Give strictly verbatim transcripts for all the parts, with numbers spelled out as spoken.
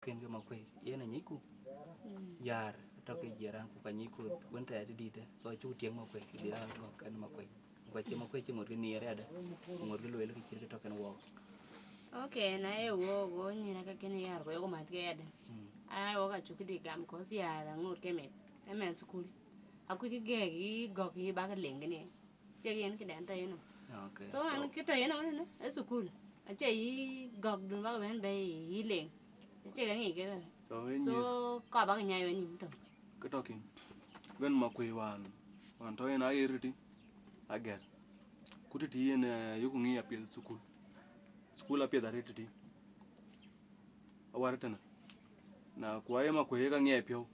Ken ke Makuei, yen anyicku. Mm. Yar, atɔ̈ ke jiran ku ka nyicku wën thɛɛr dït, so acuk tiëŋ Makuei, bï a gɔ̈k kɛn Makuei. Ku ka cï Makuei cï ŋot ke nhiɛɛr yadë, ku ŋot ke lueel ke cït ke tɔ̈ kɛn wɔɔk. Okay, na ye wɔɔk, wɔɔk nyïïr ke kën yar, ku yok math ke yadë. Mm. Aa, wɔɔk acuk dhil gam, cause yar aŋot ke meth, ëmɛn thukul. Akuc kë gɛ̈ɛ̈k yï gɔ̈k yï bak leŋ kënë. Cie yen këdɛn tɔ̈ yenɔm. Okay. So, an kë tɔ̈ yenɔm ënë, ë thukul. Acie yï gɔ̈kdun bak bɛ̈n bɛ̈i yï leŋ. Acie kë ŋic kekë. So, wën So, nyïïr. Kɔc bak nyai wën yïn tɔ̈. Kë tɔ̈ kïn. Wën Makuei wään, wään tɔ̈ yen aɣeer tëtï, agɛ̈r. Ku tëtï yen, eh, yeku ŋic apiɛth thukul. Thukul apiɛth arëët tëtï. Awär tënë. Na ku aye Makuei ka ŋiɛc piɔ̈u,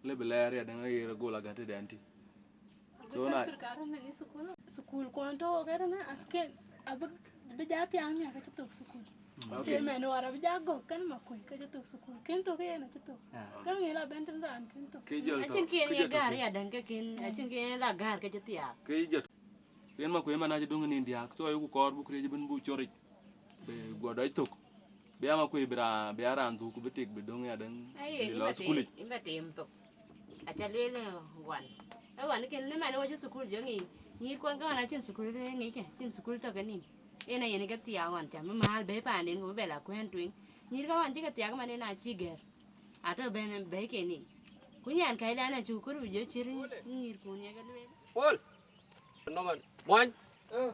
le bï lɛɛr ya däŋ aɣeer agol agät tëdɛn tï. So na thukul kuɔn tɔ̈ wok ëtënë, aken, abï, bï ja thiaŋ miäk ke cï thök thukul. Mm. Okay. Të mɛn wär abï ja gɔ̈k kɛn Makuei ke cï thök thukul. Kën thök yen acï thök. Ah. Ka ŋic la bɛ̈n tën raan kën thök. Ke jɔl tɔ̈, Acïn kën ke ye jɔl tɔ̈ gäär tënë. Ya däŋ ke kën, acïn kën ye la gäär ke cï thiaak. Ke jɔl Yen Makuei man acï döŋ ë nïn diäk, so yeku kɔɔr buk riëëc ëbën buk cɔric, bï guɔ dɔc thök. Bï ya Makuei bï ra-, bï ya raan dhuk, bï tik, bï döŋ ya däŋ, Aye, bï lɔ thukul yic. Imba tim thok. Aca lueel, eh, wan. E wan kën në man wacï thukul jɔ ŋic. Nyïïr kuɔn ke wan acïn thukul ë ŋic kë, cïn thukul tɔ̈ ke nïn. Yen ayen ke thiaak wan cam, mal bɛ̈i paanden ku bï bɛ la kuɛ̈n tueŋ. Nyïïr ke wan cï ke thiaak man yen acï gɛ̈r. Atɔ̈ bɛ̈n bɛ̈i ke nïn. Ku nyan kɛ̈i dan acï ku kɔ̈r bï jɔ cïr nyïïr kun ye ke lueel. Pol. Normal. Muɔny. Eh.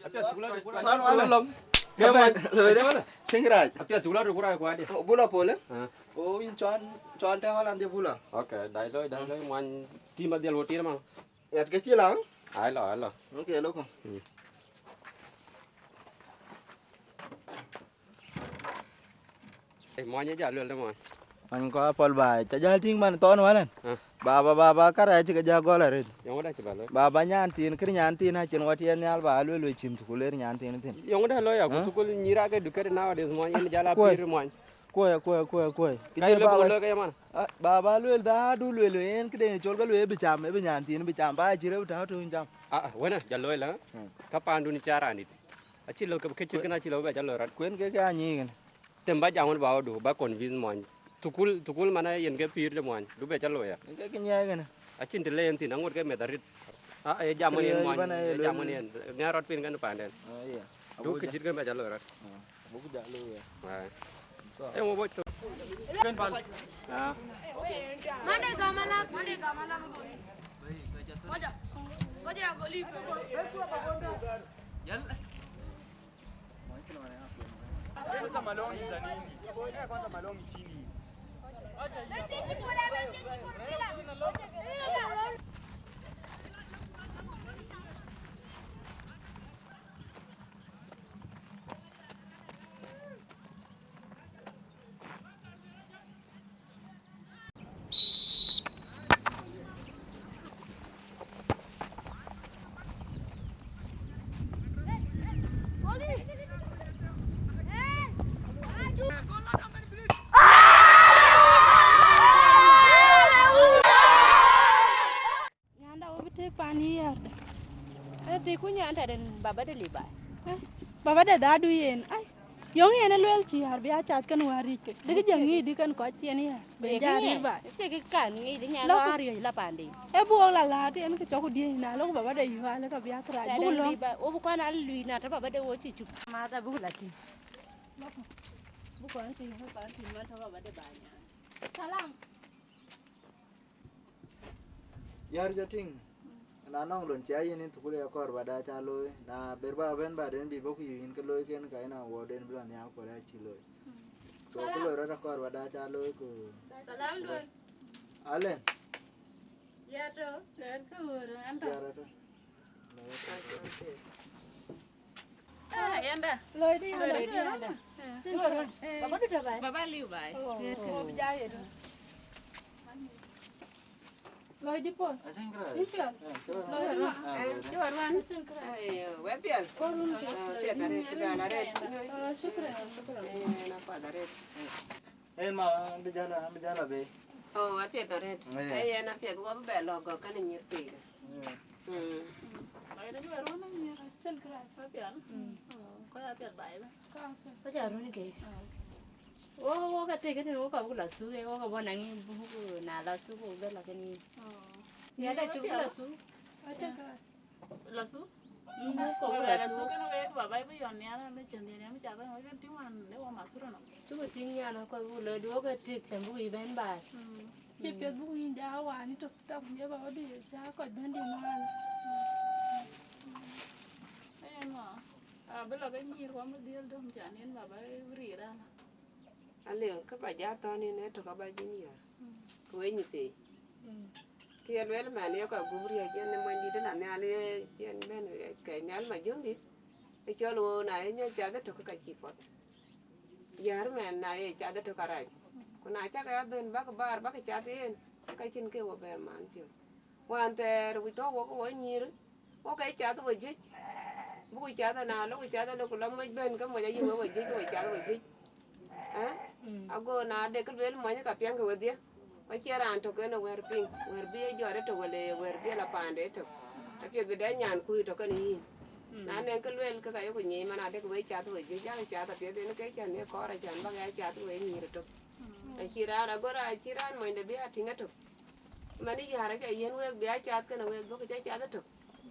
Apiɛth cuk la röt ku rac. Normal. Lom. Ke muɔny. Cïŋ rac. Apiɛth cuk la röt ku rac kuadï. Oh, bula pole. Ah. Oh, in cuan, cuan te wala ndi bula. Okay, dai loi, dai loi, muɔny. Tim adhial wo tir ma. Yat ke cï la? Ai lo, ai lo. Okay, loko. Hmm. Ë, muɔny ë jal luel de muɔny. Muɔny kɔc apɔl baai, ca jal tïŋ man thɔn wälɛn. Ah. Baba, baba, kärɛc cï ke jal gɔl arëët. Yɔŋ wada cï bä looi. Baba, nyan thiin, kër nyan thiin acïn wä tiɛɛl nhial, ba luel we cïn thukul ër nyan thiin thïn. Yɔŋ wada looi ya, ku Ah. thukul nyïïr ake educated nowadays, muɔny, yen jal a Kuɔi. Pïïr muɔny. Kuɔi, kuɔi, kuɔi, kuɔi. Kë Ka ye jël lëk baba, looi ke ye man. Ah, baba luel dhaadu luel we, yen këde col ke luel ë bï cam, ë bï nyan thiin bï cam, ba cï rëu tääu töny cam. Ah, ah, wënë, jal looi la. Hmm. Ka paandun ca raan dït. Acï lɔ ke, ke cït kënë acï lɔ bɛ ca lɔ rɔt. Kuen ke ke anyic kënë. Tem ba jam wën ba wadu, ba convince muɔny. Thukul, thukul man yen ke pïïr de muɔny, du bɛ ca lɔ ya. Ke ke nyiɛɛi kënë. Acïn të le yen thïn, aŋot ke meth arït. A, e jam wën yen muɔny, bana ye e jam wën luel. Yen. Ŋɛɛr rɔt piny kënë paanden. Ah, yeah. Du ke cït kënë bɛ ca lɔ rɔt. Ah, abuk ja lɔ ya. Ai. So. E ŋo bɔc thok. Ken pal. Ah. Mande gama la, mande gama la. Koja, koja goli. Yalla. Kwanza malongi za nini? Eh, kwanza malongi chini. Nyanda wo bï tek pan yï yärde. Ë thii ku nyan tɛ̈den baba de Libai. Eh, baba de dhadu yen. Ai, yöŋ yen ë luel cï yär bï a cath kën wäär ric ke. Dëkï jɔ ŋic dï kën kɔc cien yär. Ben ja rir baai. Cie kï kan ŋic dï nyan lɔ ariöc la panden. E buɔk la laat yen kë cɔk ku diëëc na lok baba de yï wal ka bï a kërac. Buk lɔ. Wo bï kɔn a lui na tɔ baba de wo cï cuk. Ma tha buk la tïŋ. Buk kɔn tïŋ, buk kɔn tïŋ man tɔ baba de ba nyan. Salam. Yär jɔ tïŋ, na nɔŋ lon cia yen in thukul ya kɔɔr ba da ca looi, na ber ba bɛ̈n ba den bï bɔ̈ ku yï yïn ke looi ken, ka yen a wɔ den bï lɔ nhial kuɔl ya cï looi. So, ku loi rɔt akɔɔr ba da ca looi ku. Salam duɔn. Alen. Ya tɔ. Tɛɛr ke wör an tɔ. Ya rɔt. Ah, yanda. Loi di yanda. Loi di yanda. Eh. Baba du tɔ bai. Baba liu bai. Oh, oh, bija yedu. Loi di pol. Acin kra. Infial. Eh, coba. Loi di ma. Ah, eh, coba ruan. Acin kra. Eh, we pial. Korun. Ah, pial dare, pial dare. Ah, shukran, shukran. Eh, na pa dare. En ma, an bï jal, an bï jal abëë. Oh, apiɛth arëët. Eh. Eh, en apiɛth, wɔ bï bɛ lɔ gɔ̈k kɛn nyïïr thii. Eh. Mm. Ai, na juɛɛr wën nyïïr, cïn kërɛɛc, apiɛth. Mm. Oh, kɔc apiɛth baai bä. Ka apiɛth. Kɔc arun ke. Ah, okay. Wo, wo ka tek kënë, wo ka buk la thuk, eh, wo ka bɔ̈ naŋ yïn buk, na la thuk, wo bɛ la kënë yïn. Oh. Ya da cuk buk la thuk. Acha ka. La thuk? Mm, wo ka buk la thuk. Kënë wek baba bï yɔn nhial, bï cïn dhiën, bï cak bɛ̈n, wek tïŋ wan, ne wo ma thuk nɔ. Cuk tïŋ nhial, wo ka buk la, du wo ka tek, cam buk yï bɛ̈n baai. Mm. Cï piɛth buk yïn ja wani tök, tök, ye baba du ye ja kɔc bɛ̈n dhiën wani. Ëë, ma, abï la ke nyïïr, wa bï dhiël döŋ, ca nïn baba riir ala. Alëu kë ba ja thɔ̈n yïn ë tök aba jïn yɔ̈ɔ̈r. Mm. Ku we nyïthii. Mm. Kë ye lueel man ye kɔc gup riɔ̈c, yen ë mony dït ëna nhial ye, yen bɛ̈n, eh, kɛc nhial ma jöŋdït. Ë cɔl wo na ye nyɔc cath ëtök ka cï puɔth. Yäär man na ye cath ëtök arac. Ku na cak ya bɛ̈n bäk baar bäk cath yen, ka cïn kë wo bɛ man piɔ̈u. Wään thɛɛr ku tɔ̈ wok wo nyïïr, wo ke cath we juëc. Buku cath, na lok cath lok ku la moc bɛ̈n, ke moc ayï we we juëc, ke we cath we juëc. Eh? Mm. Ago na de kë lueel mony ka piɛŋkë wedhie. Ku acie raan tök en ë wɛ̈ɛ̈r piŋ, wɛ̈ɛ̈r bï ye jɔt etök wala ye wɛ̈ɛ̈r bï ye la paande etök. Apiɛth bï dɛ nyan kuc tök kën yïn. Mm. Na nɛŋ kë lueel ke ka yeku nyic man adek we cath we juëc, yak cath apiɛth en ke cän ye kɔɔr acan bäk ya cath we nyïïr etök. Mm. Acï raan agör acï raan monyde bï a tïŋ etök. Man ë yäär aca yiɛ̈n wek bï a cath kënë wek duɔ̈kï ca cath etök.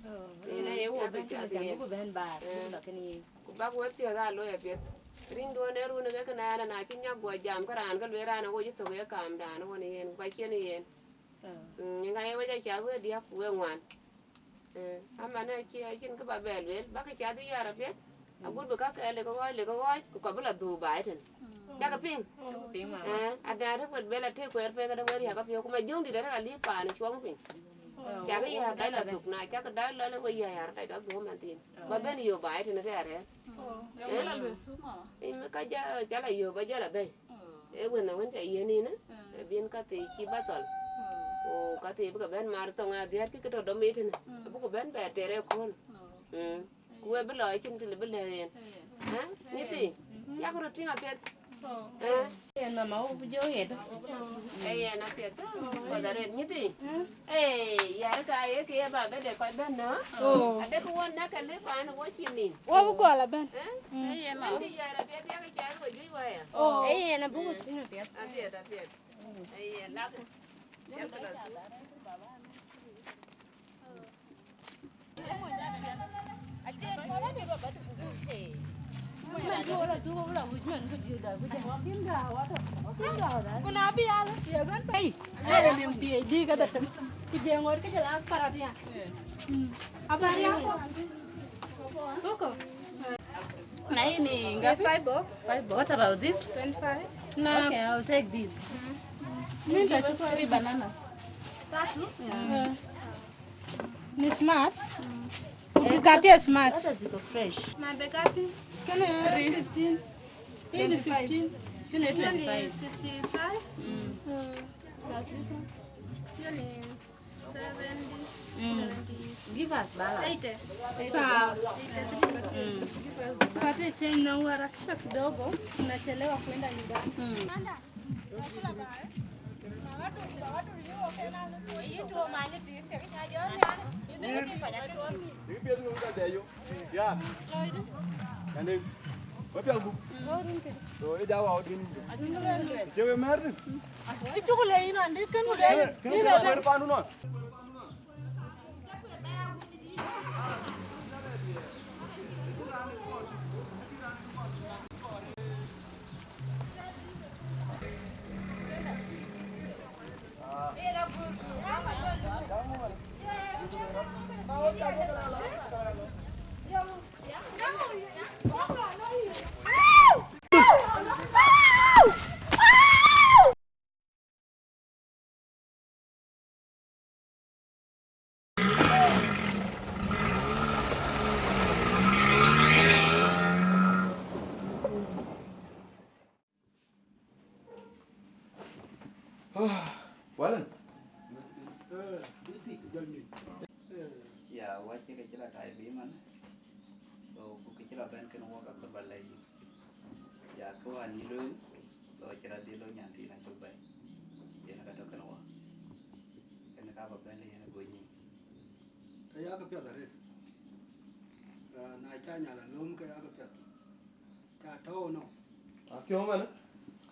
Oh, mm, yen aye wo bï cath yen. Buku bɛ̈n baar, eh, buku la kënë yen. Ku bäk we piɛth aa looi apiɛth. Rinduɔ̈n ee run ke kënë ɛn, na cï nyak guɔ jam ke raan ke lueel raan awo cï thök ye kaam raan awën yen, ku ka cïn yen. Oh. Mm, yen ka ye wec acath we diäk ku we ŋuan. Eh, aman acï, acïn kë ba bɛ lueel, bäk cath yäär apiɛth. Agut bï ka kɛɛl lek ɣɔɔc, lek ɣɔɔc, ku ka bï la dhuk baai tën. Mm. Cakë piŋ? Cakë piŋ, mama. Eh, ada rek wet bɛ la tëë kuɛɛr pek, ada wek riäk apiɔ̈u, ku ma jöŋdït arek alïï paan cuɔŋ piny. Oh. Cakë yäär dac la dhuk, na cakë dac la le we yäär dac la dhuk man thin. Oh. Ba ben yök baai tën ke arɛɛr. Oh. Eh? Yök la lueth thuk, mama. Imi ka ja, ca la yök, ba ja la bɛ̈i. Oh. Ee wën awën ca yiɛ̈n yïn, eh? Mm. Ee bin ka thii cï ba thɔl. Mm. Ku ka thii bï ke bɛ̈n mar thoŋ adhiɛɛr kï ke tɔ dɔm yic tënë. Mm. Abï ku bɛ̈n bɛ tɛr ëkööl. Oh. Mm. Ku we bï lɔ acïn të lë bï lɛ̈k yen. Eh? Nyithii, yak röt tïŋ apiɛth. Eh? Yen mama wo bï jɔ ɣet. Eh, yen apiɛth. Kɔc arëët nyithii. Eh, yar ka ye ke ye ba bede kɔc bɛ̈n nɔ. Oh. Adek won na ke lë pan wo cïn nin. Wo bï gɔl abɛ̈n. Eh? Mm. Eh, yen mama. Nyithii yar apiɛth yak cath wo juëc waya. Oh. Eh, yen abuk tïŋ apiɛth. Apiɛth, apiɛth. Eh, yen lak. Yen kala su. Kuna bial ya ben pay. Hey, lim PhD ka da tem. Ku je ngot ke jela parat ya. Hmm. Abari ya ko. Koko. Na hii ni ngapi? Five bob. Five bob. What about this? Twenty-five. Na. Okay, I'll take this. Mimi nitachukua three bananas. Tatu? Yeah. Ni smart. Yes, kati ya smart. Hata ziko fresh. Maembe ngapi? Kene fifteen. Hii ni fifteen. Kene twenty-five. Sixty-five. Mm. Plus this one. Hiyo ni seventy, mm, seventy. Give us balance. Eighty. Sawa. Mm. Pate change na uharakisha kidogo, tunachelewa kwenda nyumbani. Mm. Ya. Ande. Wapi angu? So, e dawa odin. Chewe merdi. Ichukule ino andi kan. Kan panu no. Walen. Ya, wace ka cï la kai bï man. So, ku kë cï la bɛ̈n kën wok akor ba lɛc. Ya, kë wään yï lueel, so, cï rɔt dhil lɔ nyan thiin acök bɛ̈i. Yen ka tök kën wok. Kën ka ba bɛ̈n lë yen ë gony nyin. Aya kë piɛth arëët. Ah, na ca nyal alööm ke ya kë piɛth. Ca tɔ̈u nɔ. Athiɔ̈ŋ man.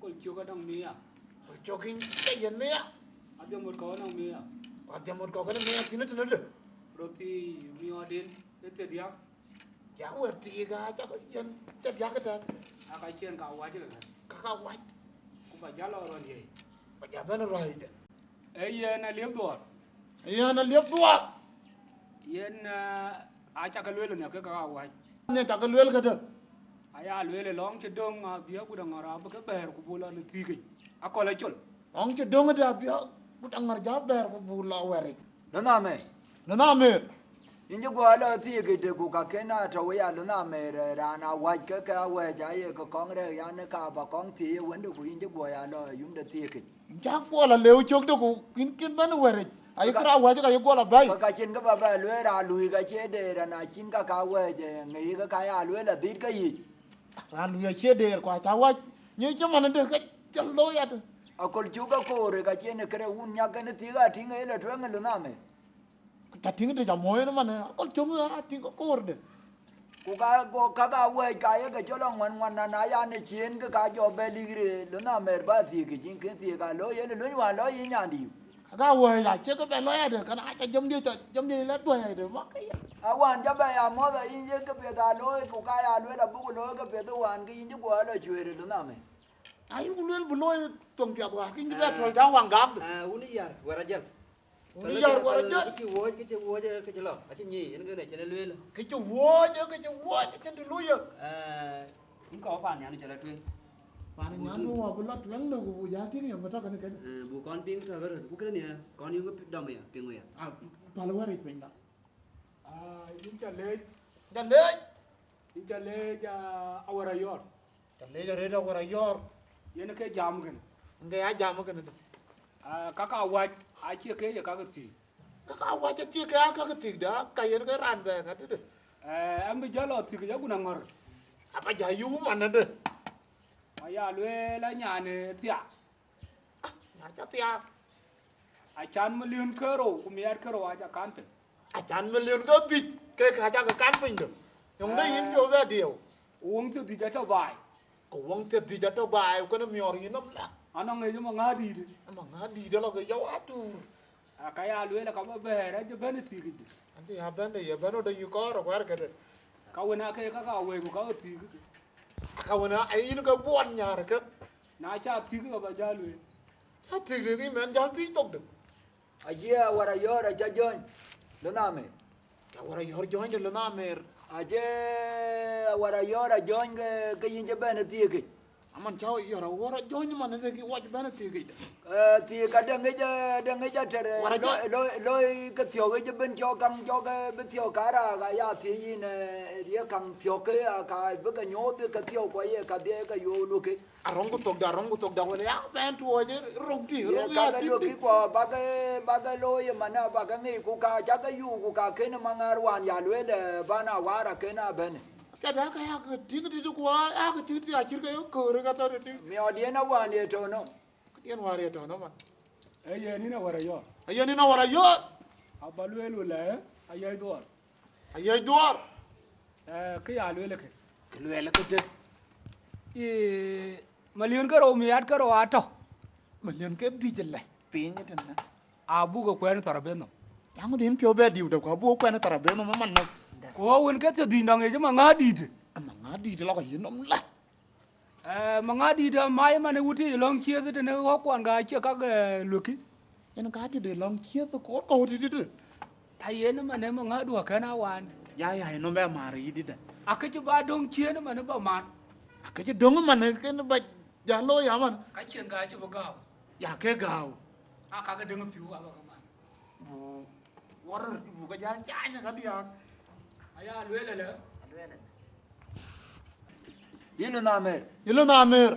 Kol cök anɔŋ mia. Kol cök yïn ke yen mia. Adhiamot kɔ̈u anɔŋ mia. Ku adhiamot kɔ̈u kënë mia thïn tënë dë. Röt thii miɔɔrden ë thiërdiäk. Ya wɛ̈t thii ka cak yen thiërdiäk ëtɛ̈n. Aka ciɛn ka wac ëkë. Ka ka wac. Ku ba jäl lɔ rɔt yiëë. Ba jäl bɛ̈n rɔ̈ɔ̈cde. Ee yen aliep dhuɔɔr. Yen aliep dhuɔɔr. Yen, eh, acak ke lueel nhiäk ke ka wac. Nhiäk cak ke lueel këdë? Aya lueel ë lɔŋ cï döŋ abï agut aŋɔ̈r abï ke bɛ̈ɛ̈r ku buk lɔ në thiëkic. Akɔ̈l acol. Lɔŋ cï döŋ ëdë abï agut aŋɔ̈r ja bɛ̈ɛ̈r ku buk lɔ wɛ̈ric. Lɔ nhamë. Lɔ nhamë. Yïn cï guɔ lɔ thiëkic de ku ka kën a tɔ̈u ya lɔ nhamë raan a wac ke ke a wɛ̈ɛ̈c aye ke kɔŋ rɛ̈ɛ̈k yan ka ba kɔŋ thiëëc ë wënde ku yïn cï guɔ ya lɔ yum de thiëkic. Cak guɔ lɔ lëu cök de ku kïn kïn bɛ̈n wɛ̈ric. Ayï kë raan wɛ̈ɛ̈c ka yï guɔ lɔ bɛ̈i. Ka ka cïn kë ba bɛ lueel raan luui ka cie deer, na cïn ka ka wɛ̈ɛ̈c, eh, ŋic ke ka ya lueel adhit ke yic. Raan luui acie deer ku aca wac. Nyic cï man de ke cï looi adë. Akol cuk akoor ka cïn këde wun nyak kën thiëk a tïŋ ë lɔ tueŋ ë lɔ nhamë. Ca tïŋ de ca muɔɔi ënë man, akol cök a tïŋ akoor de. Ku ka, ku ka, ka wɛ̈ɛ̈c ka ye ke cɔl aŋuan ŋuan na, na yan ë ciëën ke ka jɔ bɛ lik rëër, lɔ nhamë ba thiëëk ke cïn kën thiëëk a lɔ yen ë luny wään lɔ yï nyandiu. Ka wɛ̈ɛ̈c acie ke bɛ lɔ yadë, kana ca jɔmdiɛ̈, ca jɔmdiɛ̈ lɛ̈t guɔ yadë, ma ke ye. A wään ca bɛ ya mɔ̈th a yïn ye ke piɛth a looi, ku ka ya lueel abuk looi ke piɛth wään ke yïn cï guɔ lɔ cuëër ë lɔ nhamë. Ayï ku lueel bï looi thoŋ piɛth wään, ke yïn cï bɛ tuɔl ca waŋ gakdë. Ah, wun yar, wɛ̈t ajäl. Wun yar wɛ̈t ajäl. Kë cï wuɔ̈ɔ̈c, kë cï wuɔ̈ɔ̈c, kë cï lɔ, acï nyic, yen kënë cïn ë lueel. Kë cï wuɔ̈ɔ̈c, kë cï wuɔ̈ɔ̈c, acïn të luɔ̈ɔ̈c. Eh, yïn kɔɔr paan nyan cɔl atueŋ. Paan nyan du wɔ bï lɔ tueŋ de ku buk jäl tïŋ yɔŋ tɔ̈ kënë kënë. Eh, buk kɔn piŋ tɔ̈ këröt, ku kënë nhië, kɔn yöŋ dɔm ya, piŋ ya. Ah, päl wɛ̈ric piny la. Ah, yïn ca leec. Ca leec. Yïn ca leec, ah, Awär Ayɔ̈ɔ̈r. Ca leec arëët Awär Ayɔ̈ɔ̈r. Yen ke jam kënë. Ŋe ya jam kënë dë. Ah, ka ka wac acie ke ye ka ke thiëëk. Ka ka wac acie ke ya ka ke thiëëk dë, ka yen ke raan bɛ ŋa dë dë. Eh, ɛn bï jäl lɔ thiëëk ja gun aŋɔ̈r. Aba ja yum man dë. Ma ya lueel anyan ë thiaak. Ah, nya ca thiaak. Acan miliön ke rou ku miɛt ke rou aca kan piny. Acan miliön ke dhïc ke ka ca ke kan piny dë. Yöŋ dë yïn piɔ̈u bɛ diëëu. Wöŋ thiërdhïc atɔ̈ baai. Ku wöŋ thiërdhïc atɔ̈ baai, ku kënë miɔɔr yïn nɔm la. Anɔŋ ŋic ë maŋäär dïït. Ë maŋäär dïït alɔ ke yɔu atuur. Aka ya lueel aka bä bɛ̈ɛ̈r, acï bɛ̈n ë thiëkic dï. Antë ya bɛ̈n dë ye bɛ̈n ë dë yï kɔɔr ë kuɛɛr këdë. Ka wën ake ka ka wëi ku ka ke thiëk. Ka wën a yïn ke buɔt nyäär ke. Na ca thiëk ke ba jäl lueel. Ca thiëk dï, kï mɛn jäl thiëc thok dï. Acie Awär Ayɔ̈ɔ̈r aca jɔ̈ɔ̈ny lɔ nhamë. Ca Awär Ayɔ̈ɔ̈r jɔ̈ɔ̈ny de lɔ nhamë. Acie Awär Ayɔ̈ɔ̈r a jɔ̈ɔ̈ny ke, ke yïn cï bɛ̈n ë thiëkic. Aman ca Awär Ayɔ̈ɔ̈r a jɔ̈ɔ̈ny man de kï wac bɛ̈n ë thiëkic de. Eh, thiëk ka de ŋic, eh, de ŋic ater, eh, Awär Ayɔ̈ɔ̈r. Loi, loi, loi ke thiɔ̈k yic ëbën cɔk kaŋ cɔk, eh, bï thiɔ̈k kaarä ka ya thiëc yïn, eh, ye kaŋ thiɔ̈k ke, ah, ka bï ke nyuɔɔth ke thiɔ̈k ku aye ka dhiëëk ke yuɔ̈ɔ̈k luɔ̈k ke. Arɔŋ ku thok da, arɔŋ ku thok da, wala ya bɛ̈n tuɔɔc, eh, röŋ tï, ye röŋ ka ya ke tï luɔ̈k tï. Kï ku ba ke, ba ke looi ëmën, ba ke ŋic ku ka ca ke yuk ku ka kën maŋäär wään ya lueel, eh, bän Awär akën a bɛ̈n. Piɛth aka ya ke tïŋ tït ku a, ya ke tïŋ tït acït ke ye köör ka tɔ̈ tït. Miɔɔrdiɛn awään ye tɔ̈ nɔm. Këdiɛn wäär ye tɔ̈ nɔm man. Ee yen yïn Awär Ayɔ̈ɔ̈r. Ee yen yïn Awär Ayɔ̈ɔ̈r. Aba lueel wëlë, eh, Ayɔ̈ɔ̈c dhuɔɔr. Ayɔ̈ɔ̈c dhuɔɔr. Eh, kë ya lueel ke. Kë lueel ke dë. Ee, miliön ke rou miɛt ke rou atɔ̈. Miliön ke dhïc ëlë piny ëtënë. Abuk ke kuɛɛn thar abënhom. Yaŋ dïn piɔ̈u bɛ diu dë ku abuk kuɛɛn thar abënhom ëman nɔm. Ku wën ke thiërdhïc nɔŋ yic ë maŋäär dïït. Ë maŋäär dïït lɔ ke yïn nɔm la. Eh, maŋäär dïït amac ëman ë wut tïc lɔ̈ŋ ciëëth tënë ɣɔ̈k kuɔn ka cie kak, eh, luëkï. Yen ka tït ë lɔ̈ŋ ciëëth ku ɣɔ̈k kɔ̈u tït tït. Ayen ëman ë maŋäär duɔ̈k kɛn a waan. Ya, ya, ë nɔm bɛ määr yï dït dë. Akëc ba döŋ ciëën ëman ë ba man. Akëc döŋ ëman ë kën ba ja looi aman. Ka ciën ka cï bï gääu. Ya ke gääu. Aa, ka ke döŋ ë piu aba ke man. Bu wär bu ke jal cany ka diäk. Aya lueel ëlë. Alueel ëlë. Yïn lɔ nhamer. Yïn lɔ nhamer.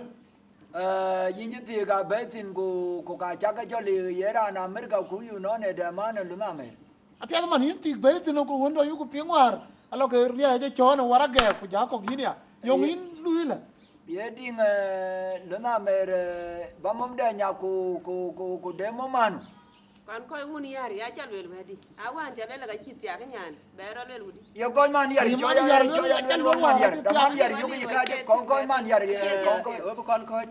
Eh, yïn cï thiëëk abɛ̈i thïn ku, ku ka cak ke cɔl ye raan Amerika ku yï nɔn ë dɛman ë lɔ nhamer. Apiɛth man yïn thiëëk bɛ̈i thïn ku wën dɔ yï ku piŋ wäär. Alɔ ke riɛɛc ë cɔɔn ë wär agɛɛk ku ja kɔ̈k yïn ya. Yöŋ yïn luui lë. Ye tïŋ, eh, lɔ nhamer, eh, ba mɔm dɛ nya ku, ku, ku, ku de mɔm manu. Ɣɔn kɔc wun yär ya ca lueel wɛ̈tdï. A wään ca lueel ka cï thiak nyan, bɛ rɔ lueel wudï. Ye kɔc man yär, cɔl ya, cɔl ya lueel wun man yär. Da man yär yök yï kääc, kɔn kɔc man yär, ye kɔn kɔc. Kɔn kɔc.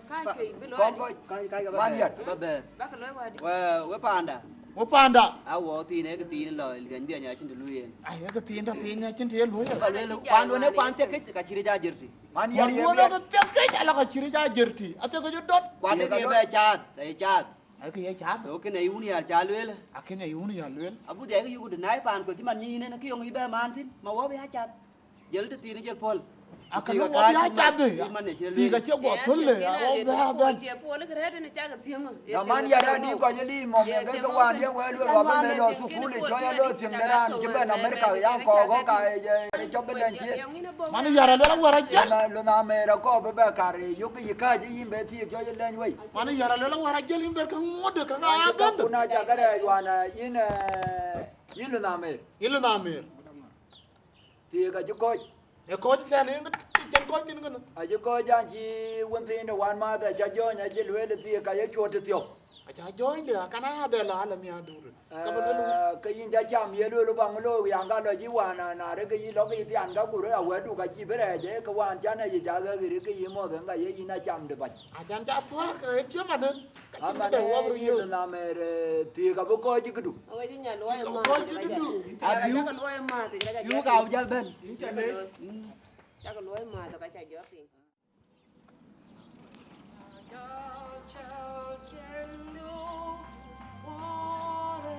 Kɔc kɔc. Man yär. Ba bɛ̈ɛ̈r. Bak looi wɛ̈tdï. We, we panda. We panda. A wɔ thiin, e ke thiin lɔ, gɛny biɛny acïn të luui yen. Ai, e ke thiin tɔ piny acïn të ye luui. Ba lueel, kuan wën e kuan thiek këc, ka cï rëc a jër tï. Man yär ye wun e ke thiek këc, ala ka cï rëc a jër tï. A thiek këc dɔt. Kuan de ke bɛ caath, e caath. Ai, kë ye caath. So kënë ye wun yär ca lueel. A kënë ye wun yär lueel. Abu dhiɛl ke yök deny paan kueth cï man nyin en kë yöŋ yï bɛ maan thïn, ma wɔ bï ya cath. Jël tëthiin jël pɔ̈l. A kënë wɔ bï ya cath. Yï man ë cï lueel. Thiëk acie guɔ thöl le, a wɔ bï ya bɛ̈n. Na man yär adï kɔc ë lim mɔm, ye ke ke wään ye wɛl lueel, wa bï mɛ lɔ thukul ë cɔl ya lɔ thiëŋ de raan cï bɛ̈n Amerika, ya kɔɔk kɔ̈k ka ë cɔp bï lɛny ciëën. Man yär aluel awär ajël. Lon Amer akɔɔr bï bɛ kar ë yök yï kääc ë yïn bɛ thiëk cɔl ya lɛny wei. Man yär aluel awär ajël yïn ber ka ŋuɔ̈t de ka ŋa ya bɛ̈n. Ku na ca kërɛɛc wään, eh, yïn, eh, yïn Lon Amer. Yïn Lon Amer. Thiëk acï kɔc. Ë kɔc tɛ̈n yen cïn kɔc thïn kënë. Acï kɔc an cï wën thiin de wään maath aca jɔ̈ɔ̈ny acï lueel thiëk ka ye cuɔt tëthiɔ̈k. Aca jɔ̈ɔ̈ny de akan aya bɛ la ala miäk duur. Ka bï lueel. Eh, ke yïn ca cam ye lueel baŋ looi yan ka lɔ cï wään na, na rek ke yï lɔ ke yï thian ka ku rek awɛ̈tdu ka cï bï rɛɛc, eh, ke wään can ayic aɣɛ̈k ɣer ke yï mɔ̈th en ka ye yïn acam de bac. Acan ca thuäär ke ɣet cï manë, ka cïn këde wap röt yök. Aman ë yïn Lon Amer, eh, thiëk abï kɔc cï këdu. Awec nya luɔi. Thiëk abï kɔc cï këdu. Abiu. Cak luɔi maath, cak luɔi maath, ka ca jɔ̈ɔ̈k piny. A girl child can do what a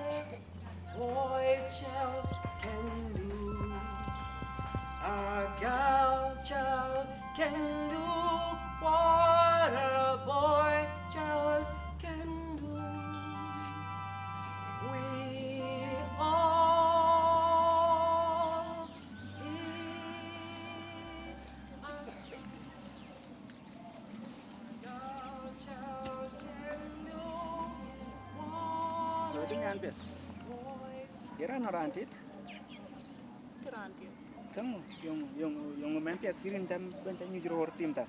boy child can do. A girl child can do what a boy child can do. We all need a girl. Röt nyan piɛth. Ye raan raan tit? Cï raan tit. Këŋö, yöŋö, yöŋö, yöŋö mɛn piɛth cï rin tɛm bɛn tɛm nyuc roor tim thar?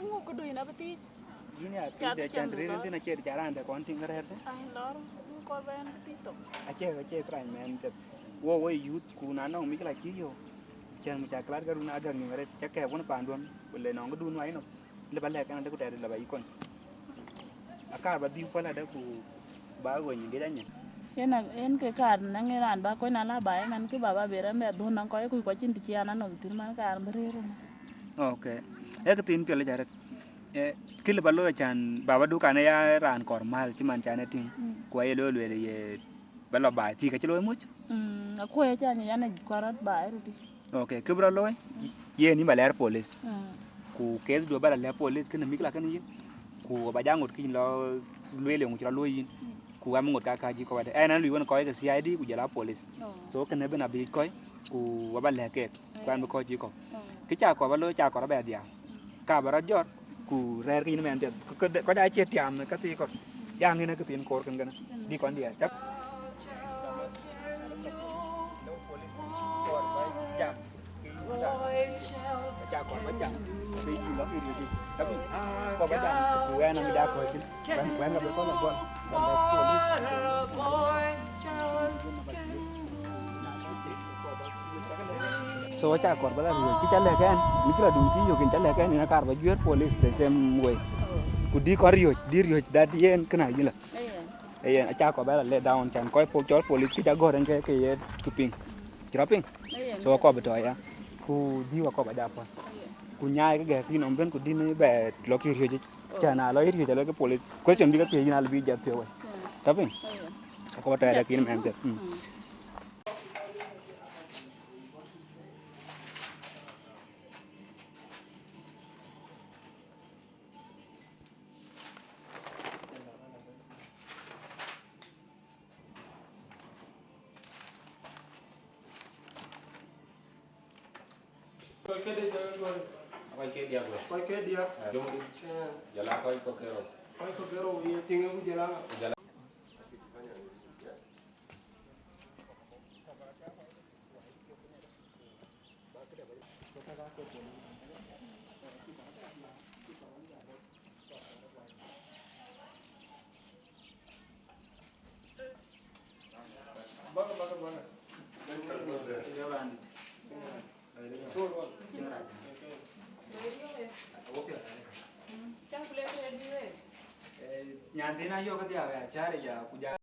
Ŋö këdu yïn abï thiic? Yïn ya thiic de can rin thïn acie ca raan de kɔn tim kërɛɛr thïn. Ai lɔr, ŋö kɔr bɛn bï thiic thok? Acie, acie kërany mɛn piɛth. Wo, wo youth ku na nɔŋ mïc la cï yök. Cän mu ca klat ka run agäk nïm arëët, ca kɛɛk wën paanduɔn, ku le nɔŋ këdun wai nɔm, lë ba lɛ̈k ɛn adë ku tɛɛrë lë ba yï kony. Akaar ba dhïu päl adë ku ba ɣöny ë gec anyin. Yen a, yen ke kaar naŋ ë raan ba kony na la ba ëmɛn kï ba ba ber ɛn bɛ dhun naŋ kɔc kuc kɔc cïn të cï an anɔm thïn man kaar bï rëër ëmɛn. Ok. Ee këthiin piɛl ic arëët. Eh, kë lë ba looi acan ba ba dukan ë ya raan kɔɔr mäl cï man can ë tïŋ. Mm. Ku aye looi lueel ye ba lɔ baai thiëk acï looi muc? Mm, akuɔ̈c acan ë yan ë kuarɔt baai röt. Ok, kë bï rɔt looi, yen yïn ba lɛɛr police. Mm. Ku case du ba la lɛ̈k police kënë mïk la kënë yïn. Ku ba ja ŋot kïny lɔ lueel yeŋö cï rɔt looi yïn. Mm. Ku wɛm ŋot ka kääc yï kɔ̈u adë. Ɛn an lui wën kɔc ke C I D ku jɔl a police. Oh. So kënë bën abï kɔc, ku wa ba lɛ̈k keek, ku ɛn bï kɔc yï kɔ̈u. Oh. Kë ca kɔɔr ba looi, ca kɔɔr ba dhiau. Ka ba rɔt jɔt, ku rɛɛr ke yïn mɛn piɛth. Kë, kë, kɔc acie tiam ë käthii kɔ̈k. Ya ŋic ë këthiin koor kën kënë. Dï kɔn diɛɛr, cak. Jam. Ke yïn mata. Ka ca kɔɔr ba jam. Ke yïn lɔ ke riöc. Ka bï. Kɔɔr ba jam. Ku wɛn amï da kɔc thïn. Wɛn, wɛn ka bï kɔn la bɔl. Ba lɛ̈k police. So aca kɔɔr ba la riöc, kë ca lɛ̈k ɛn, mïcïlëdun cï yök yen ca lɛ̈k ɛn, yen akaar ba juëër police the same way. Ku dï kɔn riöc, dï riöc that yen kënë ayï la. Ayen. Ayen, aca kɔɔr ba la let down can kɔc puɔ̈k cɔl police kë ca gɔ̈ɔ̈r ɛn ke, ke ye kë piŋ. Cï rɔt piŋ? Ayen. So akɔɔr bï tɔ̈ ya. Ku dï akɔɔr ba ja puɔ̈l. Ayen. Ku nyaai kë gɛ̈ɛ̈k yïn nɔm bën ku dï ni bɛ lɔ kï riöc yic. Oh. Can a lɔ yï riöc alɔ ke police. Question bï ke thiëc yïn alë bï jat piɔ̈u wei. Mm. Tɔ̈ piŋ? Ayen. So akɔɔr ba tɔ̈ ya lakin mɛn piɛth. Mm. Mm. Kɔc ke diäk wei. Kɔc ke diäk wei. Kɔc ke diäk. Eh. Jɔŋdït. Eh. Jɔl a kɔc kɔ̈k ke rou. Kɔc kɔ̈k ke rou, ye tiŋ ku jɔl a. Ku jɔl a. Then ayök ke dhiau ya cäär ya ku ja